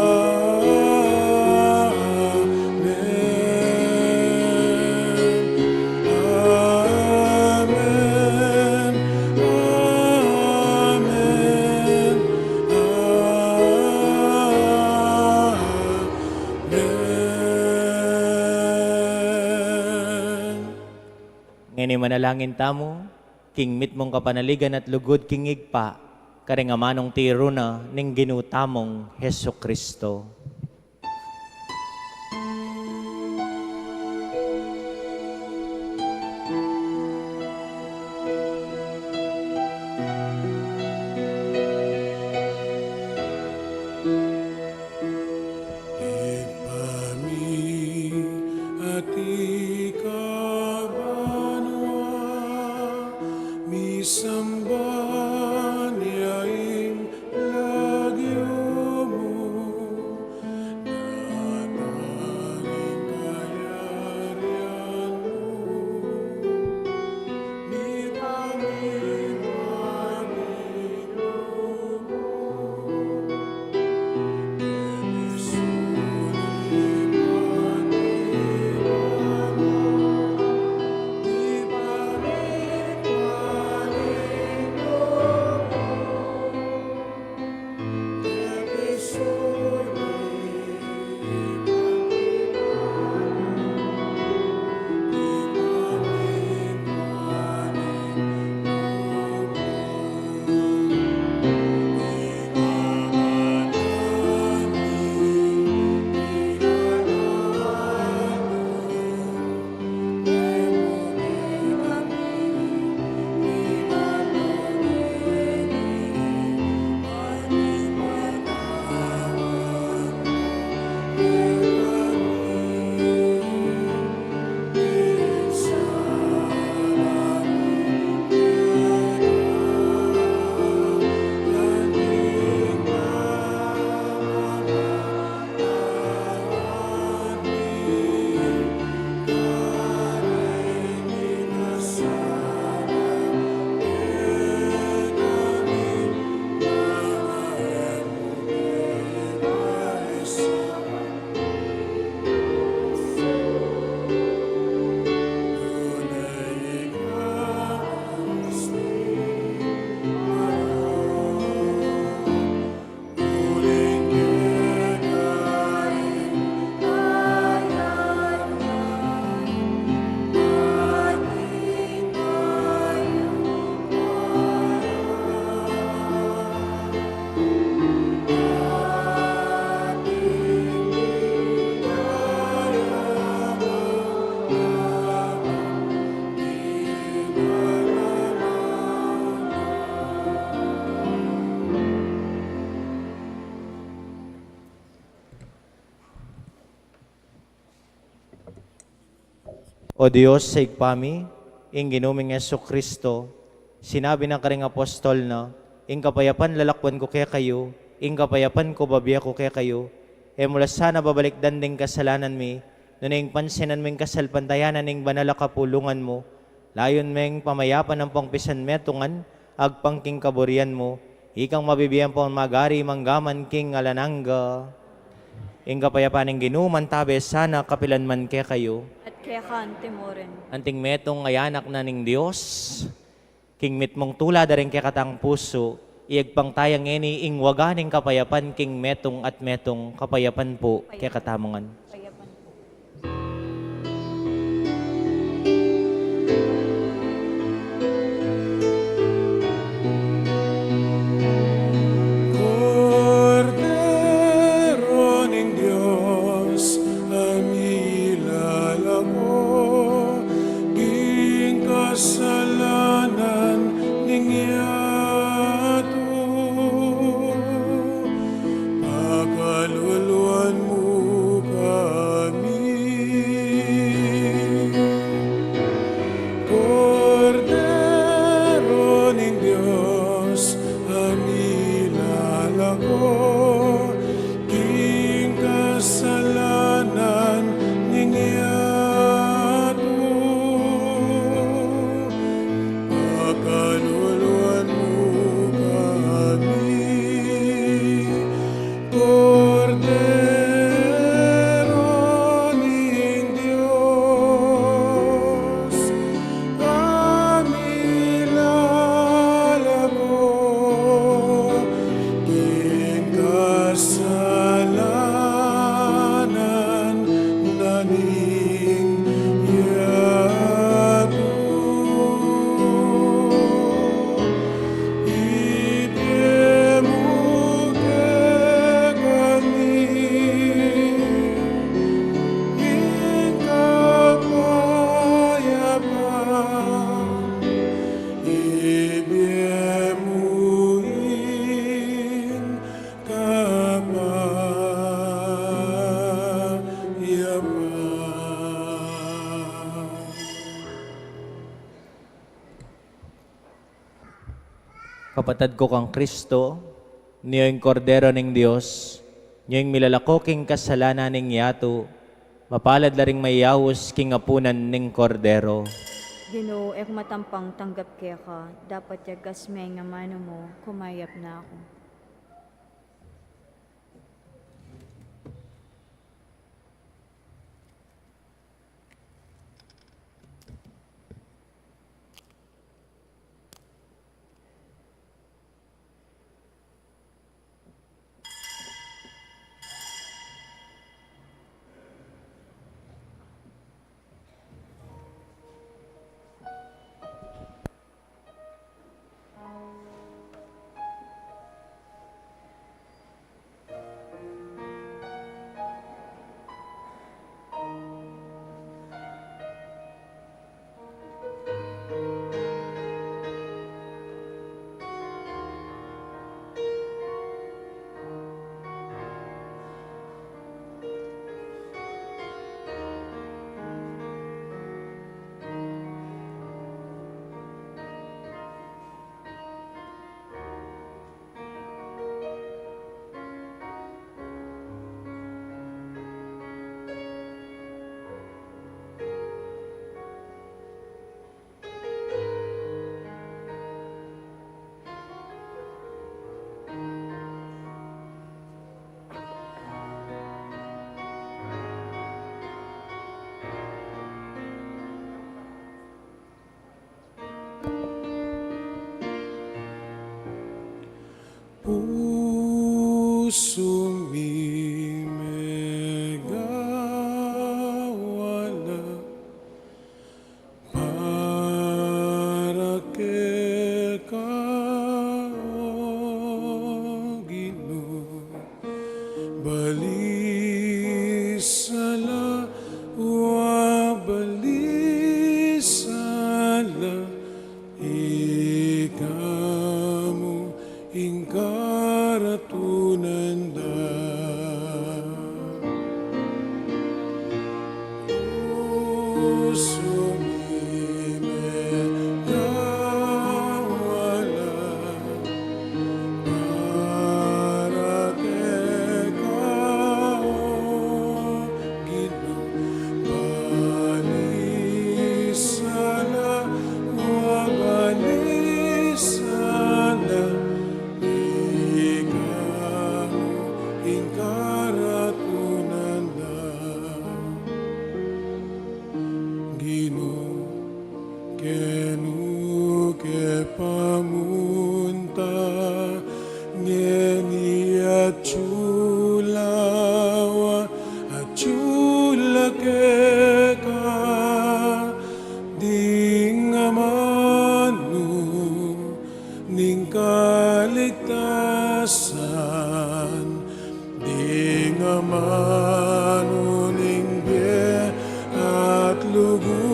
Amen. Amen. Ngeni manalangin tamu, king mitmung kapanaligan at lugud king Ibpa, karing amanung tiru na ning Ginu tamung Jesucristo. O Dios, Ibpa mi, ing Ginu ming Jesucristo, sinabi na karing apostol na, "Ing kapayapan lalakwan ku kekayu, ing kapayapan ku bibie ku kekayu." E mu la sana babalikdan ding kasalanan mi, nune ing pansinan mu ing kasalpantayanan ning banal a kapulungan mu, layun meng pamayapan ampong pisan metungan, agpang king kaburian mu, ikang mabibie ampong magari mangga man king alang angga. Ing kapayapan ning Ginu mantabe sana kapilan man kekayu. At keka antimurin. Anting metung a anak na ning Dios, king mitmung tula da ring kekatang pusu, iyagpang taya ngeni ing waga ning kapayapan king metung at metung. Kapayapan pu kekatamu ngan. Kapayapan pu. Kordero ning Dios, a milalako king kasalanan ning yatu, pakaluluan mu kami. Kordero ning Dios, a milalako king kasalanan ning yatu, pakaluluan mu kami. Kordero ning Dios, a milalako king kasalanan na ning yatu. Ibie mu kekami ing kapayapan, ibie mu ing kapayapan. Kapatad ku kang Kristo, niu ing Kordero ning Dios, niu ing milalako king kasalanan ning yatu, mapalad la ring mayaus king apunan ning Kordero. Ginu, e ku matampang tanggap keka, dapot yagas me ing amanu mu, kumayap na ku. Pusu mi megawala para keka, o Ginu. Balisa la, wa balisa la, ika mu ing karatunan da. Pusu mi megawa la para keka, o Ginu, balisa la, wa balisa la, ika mu ing karatunan da. Ginu, kenu ke pamunta, ngeni atyu la wa atyu la keka, ding amanu ning kaligtasan, ding amanu ning bie at lugud.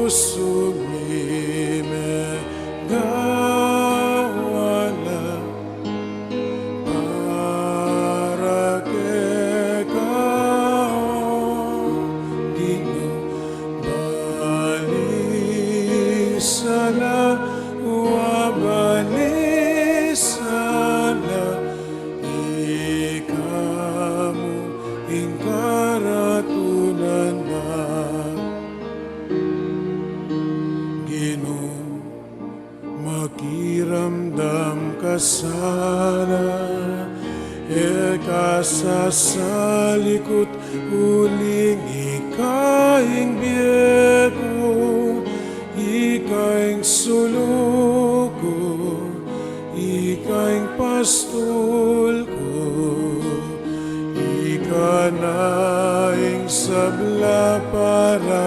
Pusu mi megawa la para keka, o Ginu, balisa la, wa balisa la, ika mu ing karatunan da. Ginu, makiramdam ka sana, e ka sasalikut, uling ika ing bie ku, ika ing sulu ku, ika ing pastul ku, ika na ing sabla para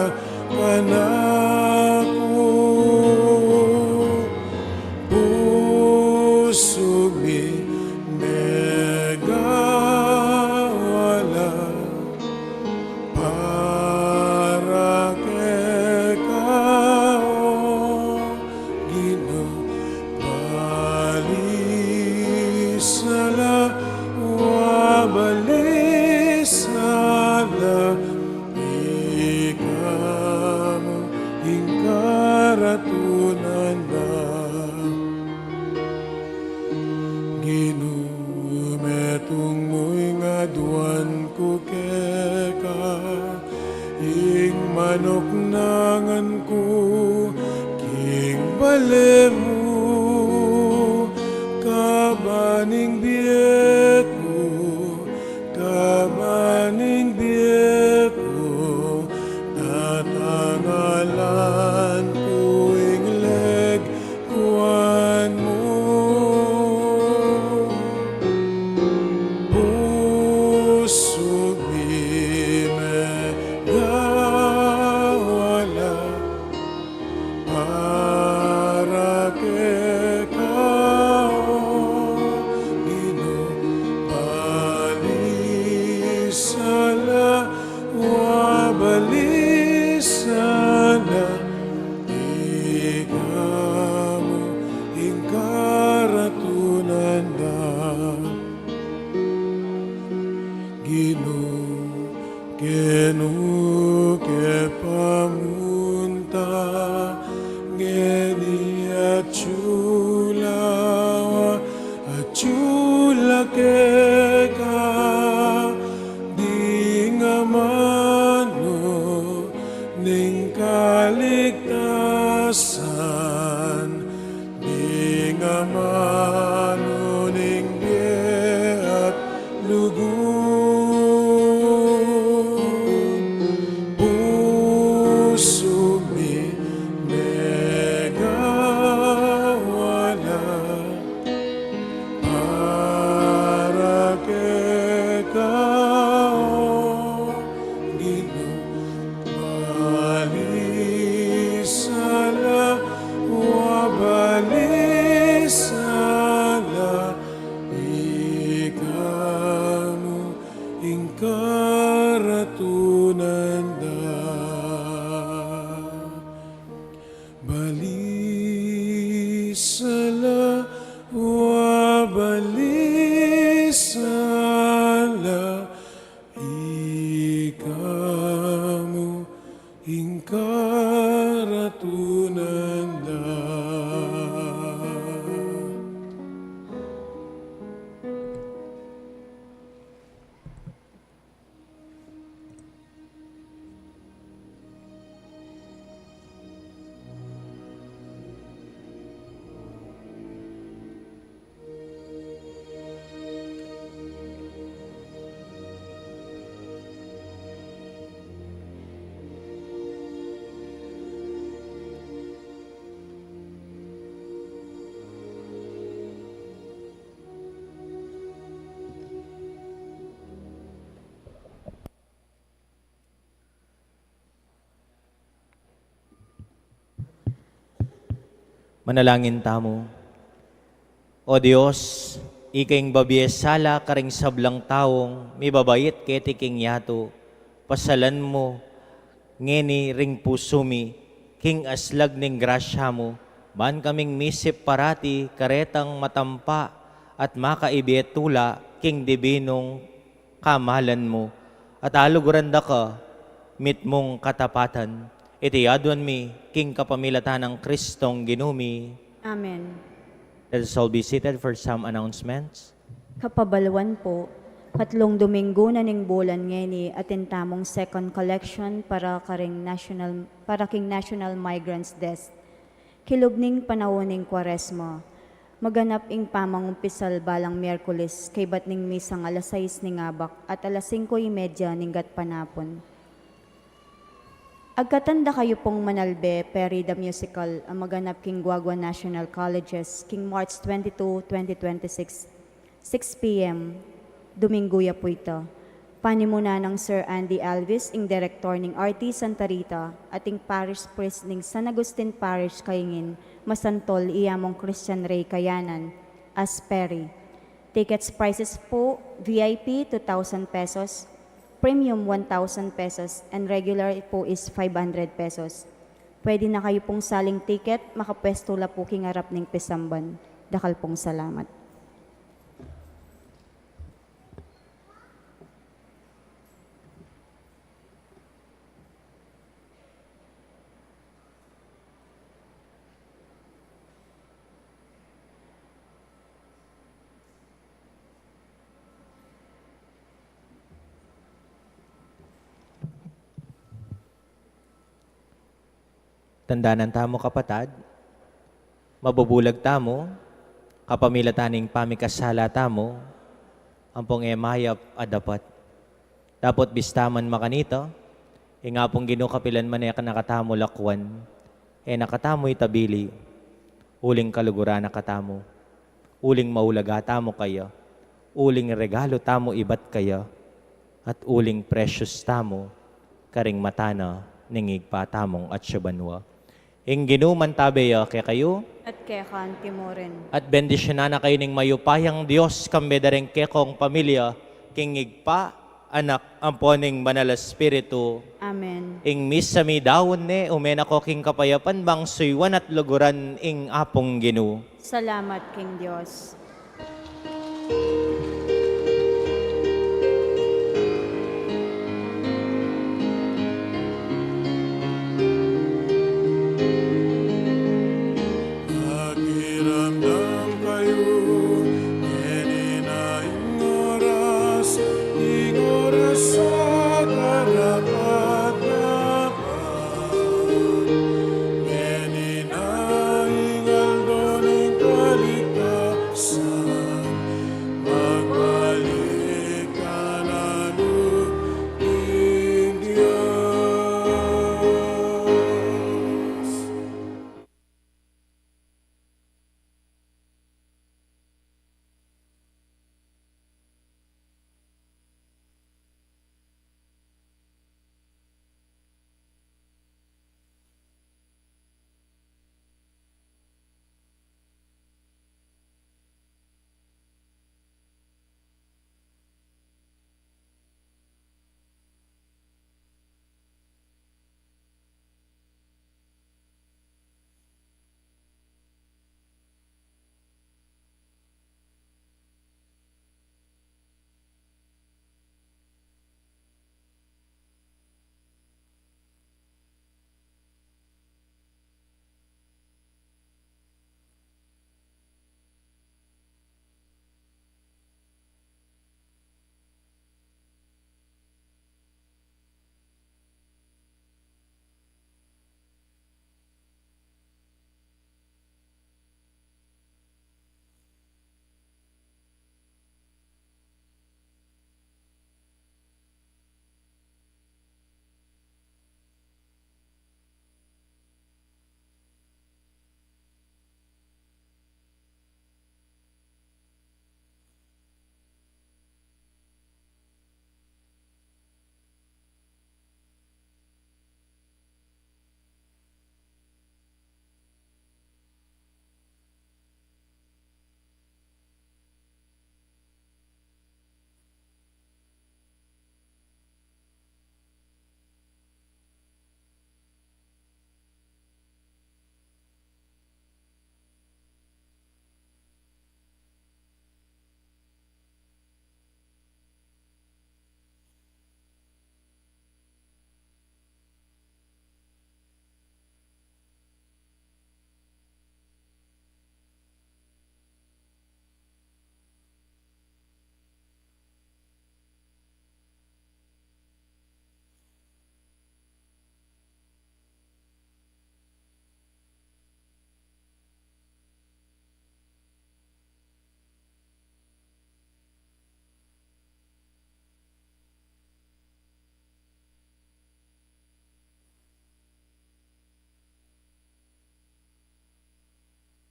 kanaku. Pusu mi megawa la para keka, o Ginu, balisa la, wa balisa la, ika mu ing karatunan da. Ginu, metung mu ing aduan ku keka, ing manuknangan ku king bale mu, kaba ning bie ku, kaba ning bie ku, tatangalan ku ing legkuan mu. Pusu mi megawa la para keka, o Ginu, Manalangin tamu. O Dios, ika ing babie sala karing sablang taung mibabait keti king yatu, pasalan mu ngeni ring pusu mi king aslag ning grasya mu, ban kaming misip parati karetang matampa at makaibie tula king dibinung kamalan mu, at aluguran da ka mitmung katapatan. Iti aduan mi king kapamilatan nang Kristong Ginu mi. Amen. Let us all be seated for some announcements. Kapabaluan pu, katlung Dominggu na ning bulan ngeni, atin tamung second collection para karing national, para king National Migrants Desk. Kilub ning panaun ning Kuaresma, maganap ing pamangumpisal balang Miyerkules, kaybat ning misang alas sais ning abak at alas singko y medya ning gatpanapun. Agkatan da kayu pung manalbe, Peri the Musical, a maganap king Guagua National Colleges king March twenty-two, twenty twenty-six, six p m, Domingo ya pu ita. Panimunan nang Sir Andy Alvis, ing direktor ning R T Santa Rita, at ing parish priest ning San Agustin Parish, Kaingin, masantol i Among Christian Ray Kayanan, as Peri. Tickets prices pu, V I P two thousand pesos, premium one thousand pesos, and regular pu is five hundred pesos. Pwede na kayu pung saling ticket, makapwesto la pu king arap ning pisamban. Dakal pung salamat. Tandanan tamu, kapatad, mabubulag tamu kapamilatan ning pamikasala tamu ampong e mayap a dapat. Dapot bista man makanita, ing Apung Ginu kapilan man e na katamu lakwan, e na katamu itabili, uling kaluguran na katamu, uling maulaga tamu kaya, uling regalu tamu ibat kaya, at uling precious tamu karing mata na ning Ibpa tamung atsu banua. Ing Ginu mantabe ya kekayu. At keka mu rin. At bendisyunan na kayu ning mayupayang Dios, kambe da ring kekong pamilya, king Ibpa, Anak, ampo ning Banal a Espiritu. Amen. Ing misa mi daun ne, ume na ko king kapayapan bang suyuan at luguran ing Apung Ginu. Salamat king Dios.